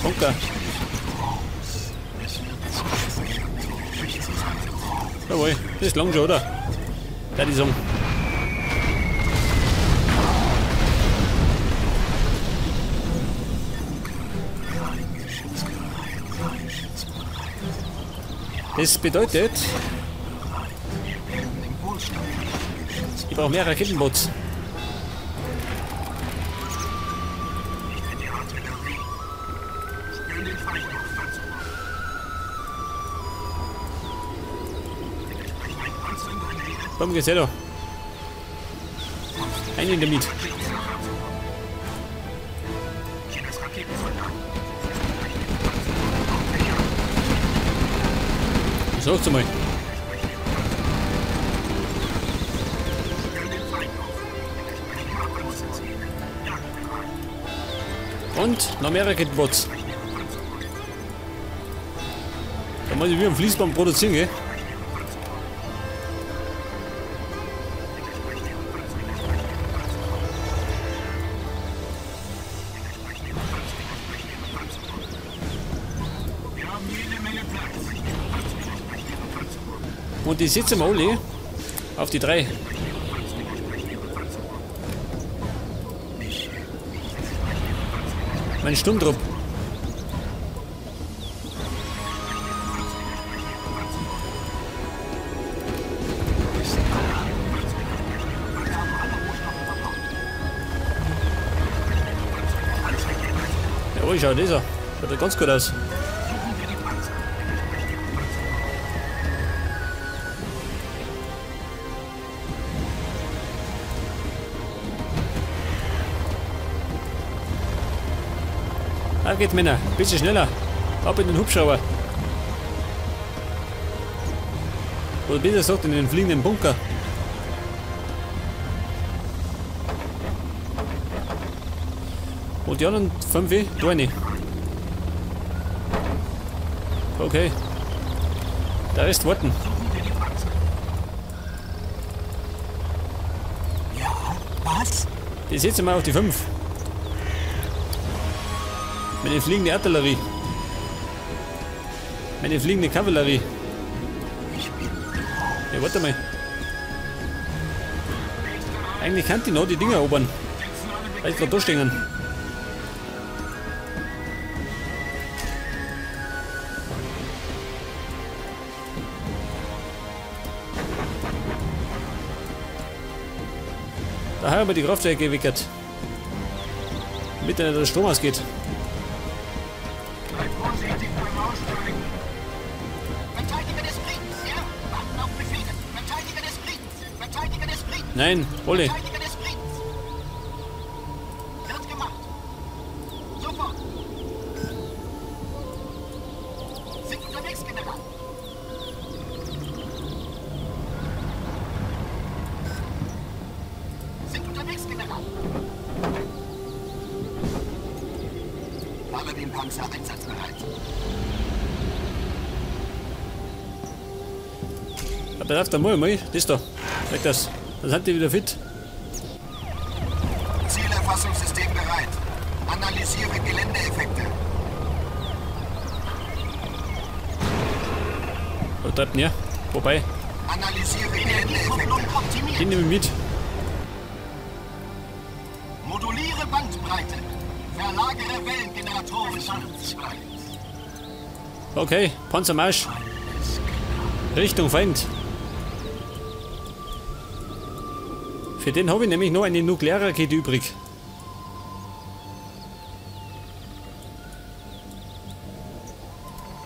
Bunker. Jawohl, das ist lang schon, oder? Da die sagen. Das bedeutet, ich brauche mehr Raketenbots. Komm, geht's her da. Ein in der Miet. Sag's mal. Und noch mehr Raketenbots. Da muss ich wie am Fließband produzieren, gell? Und die setzen wir alle auf die 3. Mein Sturmtrupp. Jawohl, schau, das schaut ja ganz gut aus. Auf geht's, Männer. Bisschen schneller. Ab in den Hubschrauber. Oder besser gesagt, in den fliegenden Bunker. Und die anderen 5, da rein. Okay. Der Rest warten. Ja, was? Die setzen wir auf die 5. Meine fliegende Artillerie. Meine fliegende Kavallerie. Ja, warte mal. Eigentlich kann die noch die Dinger erobern. Weil ich gerade da stehen. Da haben wir die Kraftwerke gewickelt. Damit der Strom ausgeht. Nein, Olli. Wird gemacht. Sofort. Sind unterwegs, General. Sind unterwegs, General. Habe den Panzer einsatzbereit. Aber darf der mal, das da. Weg das. Dann sind die wieder fit. Zielerfassungssystem bereit. Analysiere Geländeeffekte. Da treibt denn her? Wobei. Analysiere Geländeeffekte. Den nehme ich mit. Moduliere Bandbreite. Verlagere Wellengeneratoren. Okay, Panzermarsch. Richtung Feind. Für den habe ich nämlich noch eine Nuklearrakete übrig.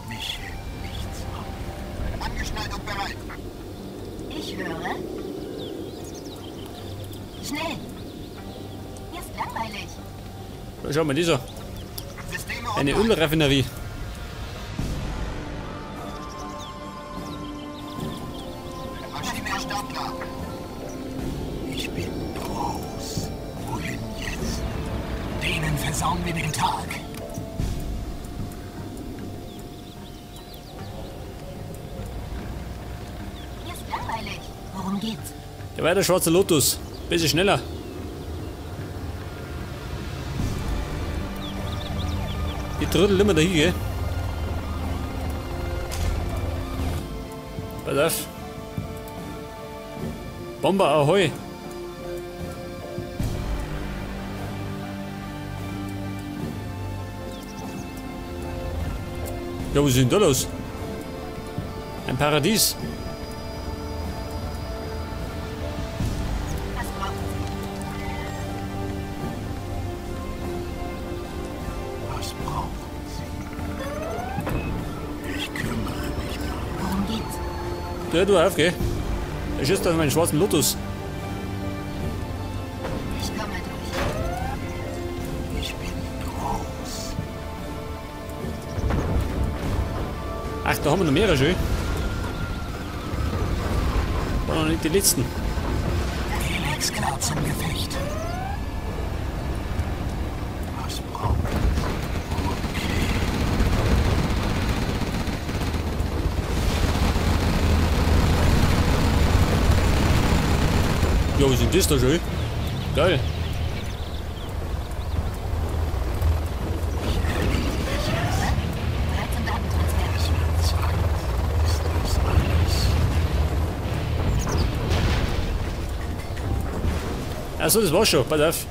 Mich hält nichts auf. Angeschnallt und bereit. Ich höre. Schnell. Mir ist langweilig. Da schau mal, dieser. Eine Ölraffinerie. Maschine startklar. Ich bin groß. Wohin jetzt? Denen versauen wir den Tag. Mir ist langweilig. Worum geht's? Der war der schwarze Lotus. Bisschen schneller. Die trödelt immer dahin, gell? Pass auf. Bomber ahoi. Ja, was ist denn da los? Ein Paradies. Was brauchen Sie? Was brauchen Sie? Ich kümmere mich darum. Worum geht's? Ja, du auf, gell? Er schießt auf meinen schwarzen Lotus. Ich komme durch. Ich bin groß. Ach, da haben wir noch mehrere schön. Waren noch nicht die letzten. Felix klar zum Gefecht. Was brauchen Sie? Okay. Ja, was ist denn das da schön? Geil. Bereit zum Datentransfer. Es wird Zeit. Ist das alles? Achso, das war's schon. Pass auf.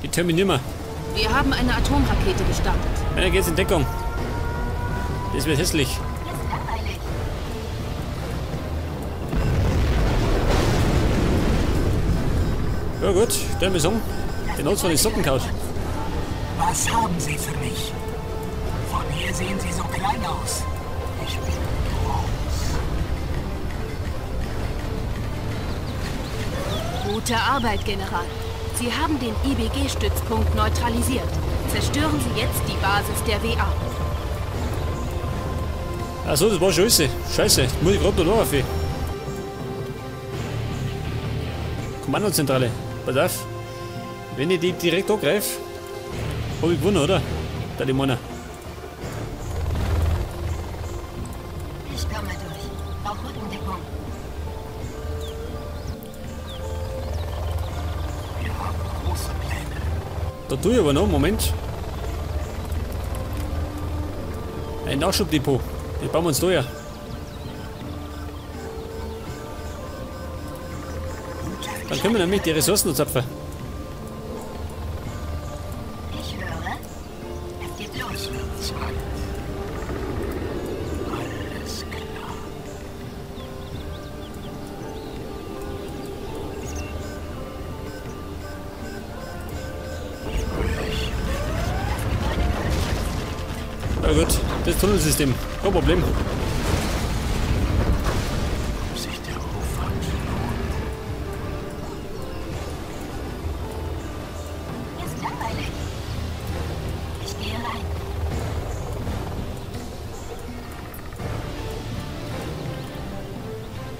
Die terminieren wir. Wir haben eine Atomrakete gestartet. Einer geht in Deckung. Das wird hässlich. Mir ist langweilig. Ja gut, dann wir sagen, den hat's von den Socken gehauen. Was haben Sie für mich? Von hier sehen Sie so klein aus. Ich bin groß. Gute Arbeit, General. Sie haben den IBG-Stützpunkt neutralisiert. Zerstören Sie jetzt die Basis der WA. Achso, das war scheiße. Scheiße, jetzt muss ich gerade da rauf. Kommandozentrale. Pass auf. Wenn ich die direkt angreife, hab ich gewonnen, oder? Da die meiner. Ich komme durch. Brauch Rückendeckung. Wir haben große Pläne. Da tue ich aber noch, Moment. Ein Nachschubdepot. Das bauen wir uns da ja. Dann können wir nämlich die Ressourcen noch zapfen. Ich höre. Es geht los. Es wird Zeit. Alles klar. Na gut, das Tunnelsystem. Kein Problem. Ob sich der Aufwand lohnt. Mir ist langweilig. Ich gehe rein.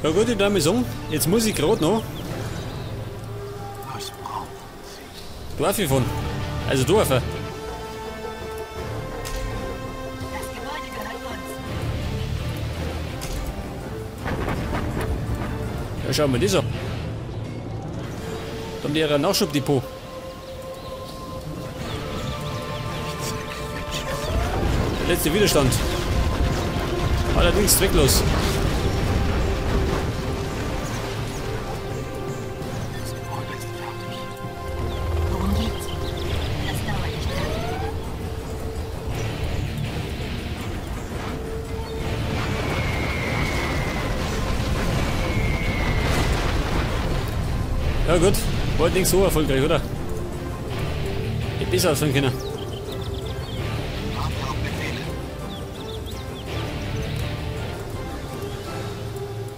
Ja gut, ich darf mal sagen, jetzt muss ich gerade noch Was brauchen Sie? Dorf fahren. Also Dorf. Das Gebäude gehört uns. Ja, schauen wir das an. Da haben die ihre Nachschubdepot. Ich zerquetsche Sie. Der letzte Widerstand. Allerdings zwecklos. Das Gebäude ist fertig. Worum geht's? Das dauert nicht lange. Ja gut, war halt nicht so erfolgreich, oder? Hätte besser ausfallen können. Warte auf Befehle.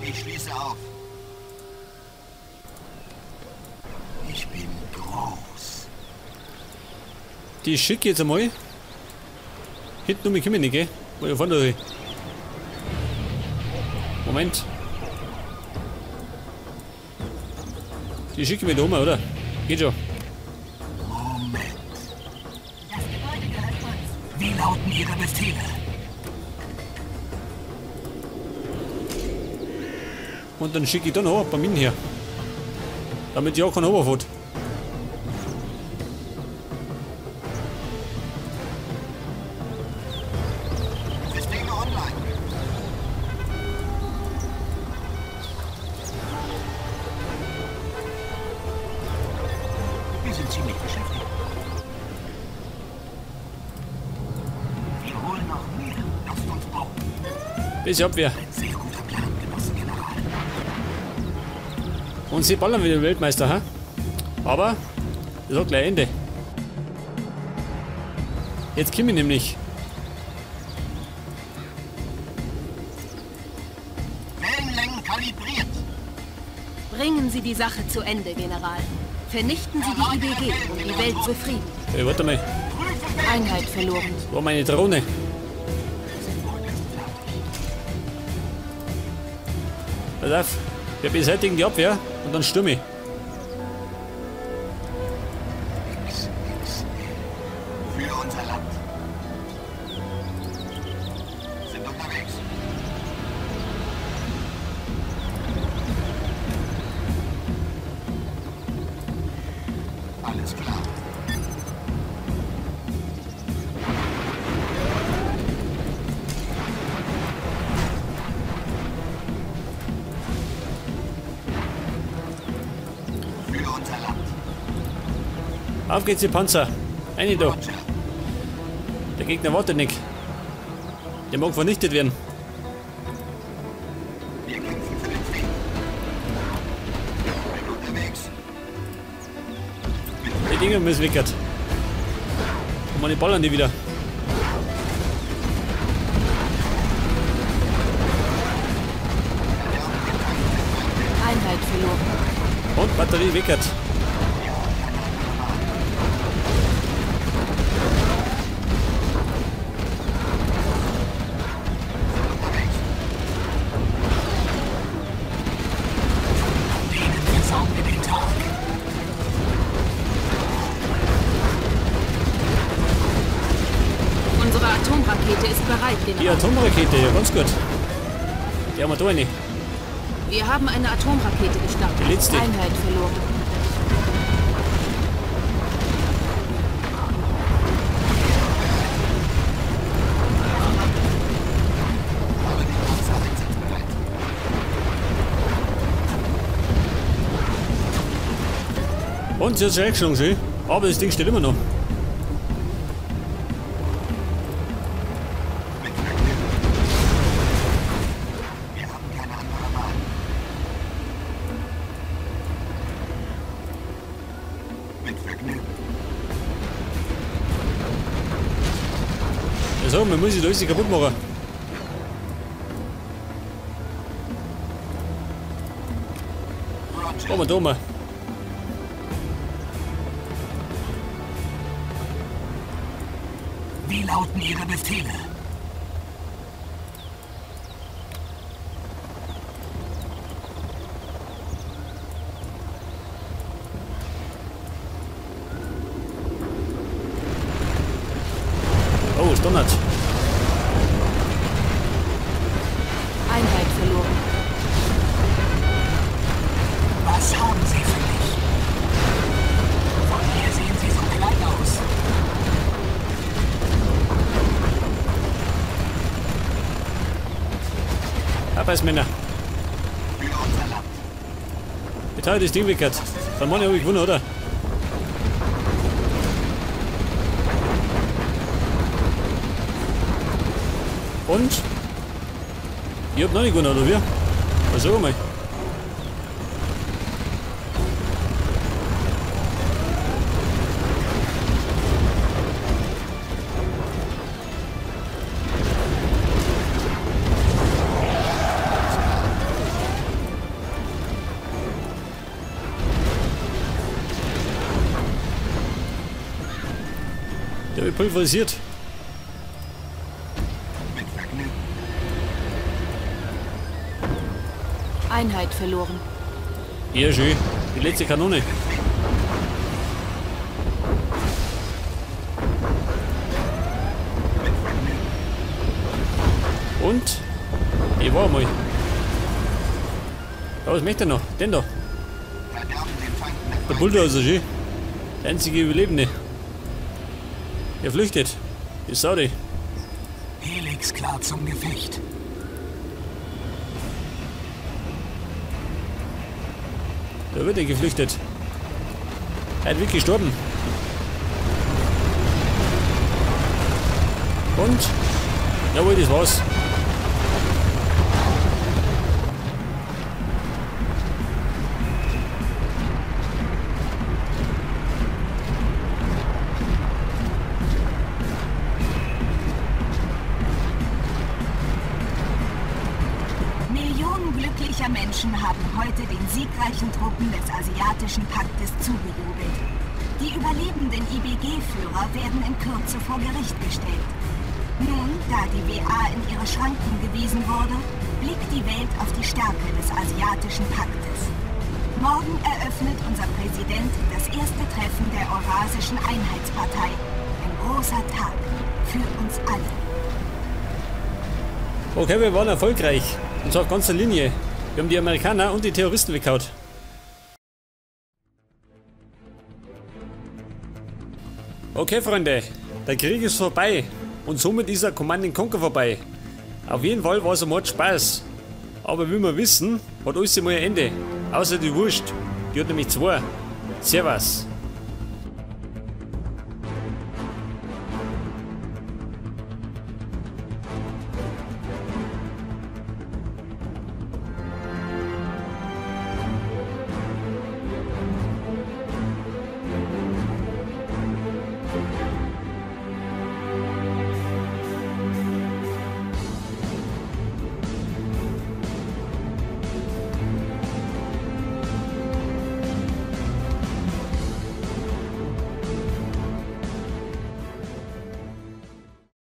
Ich schließe auf. Ich bin groß. Die schicke ich jetzt einmal. Hinten um mich komme ich nicht, gell? Wo ich fahren da. Moment. Die schicke ich mir da um, oder? Geht schon. Moment. Das Gebäude gehört uns. Wie lauten Ihre Befehle? Und dann schicke ich da noch ein paar Minen her. Damit ich auch keinen Oberfahrt. Systeme online. Wir sind ziemlich beschäftigt. Wir holen noch mehr. Lasst uns bauen. Bis Abwehr. Ein sehr guter Plan, Genosse General. Und sie ballern wieder Weltmeister, ha? Aber das hat gleich Ende. Jetzt komme ich nämlich. Wellenlängen kalibriert. Bringen Sie die Sache zu Ende, General. Vernichten Sie die IBG, um die Welt zu befrieden. Hey, warte mal. Einheit verloren. Wo war meine Drohne? Pass auf, wir beseitigen die Abwehr und dann stürme ich. Für unser Land. Sind unterwegs. Alles klar. Für unser Land. Auf geht's, die Panzer. Eine da. Roger. Der Gegner wartet nicht. Der mag vernichtet werden. Wir kämpfen für den Frieden. Bin unterwegs. Die Dinger müssen weg. Und meine ballern die wieder. Einheit verloren. Und Batterie weg. Denen versauen wir den Tag. Unsere Atomrakete ist bereit, Die General. Atomrakete, ja ganz gut. Die haben wir da eine. Wir haben eine Atomrakete gestartet. Die letzte. Einheit verloren. Habe den Panzer einsatzbereit. Und sie hat sich eingeschlagen, schön. Aber das Ding steht immer noch. Mit Vergnügen. Wir haben keine andere Wahl. Mit Vergnügen. Also, man muss sich da alles kaputt machen. Roger. Machen wir da mal. Wie lauten Ihre Befehle? Oh, es donnert. Einheit verloren. Was haben Sie für mich? Von hier sehen Sie so klein aus. Arbeitsmänner. Für unser Land. Jetzt habe ich das Ding weg. Dann meine habe ich gewonnen, oder? Und? Ich hab noch nicht gewonnen, oder wie? Also sag mal. Der wird pulverisiert. Mit Vergnügen. Einheit verloren. Ja, schön. Die letzte Kanone. Mit Vergnügen. Und? Die war mal. Ja, was möchte er noch? Den da. Der Bulldozer, schön. Der einzige Überlebende. Er flüchtet. Ist sorry. Helix klar zum Gefecht. Da wird er geflüchtet. Er hat wirklich gestorben. Und? Jawohl, das war's. Millionen glücklicher Menschen haben heute den siegreichen Truppen des Asiatischen Paktes zugejubelt. Die überlebenden IBG-Führer werden in Kürze vor Gericht gestellt. Nun, da die WA in ihre Schranken gewiesen wurde, blickt die Welt auf die Stärke des Asiatischen Paktes. Morgen eröffnet unser Präsident das erste Treffen der Eurasischen Einheitspartei. Ein großer Tag für uns alle. Okay, wir waren erfolgreich. Und zwar auf ganzer Linie. Wir haben die Amerikaner und die Terroristen weggehauen. Okay, Freunde, der Krieg ist vorbei. Und somit ist auch Command & Conquer vorbei. Auf jeden Fall war es ein Mord Spaß. Aber wie wir wissen, hat alles immer ein Ende. Außer die Wurst. Die hat nämlich zwei. Servus.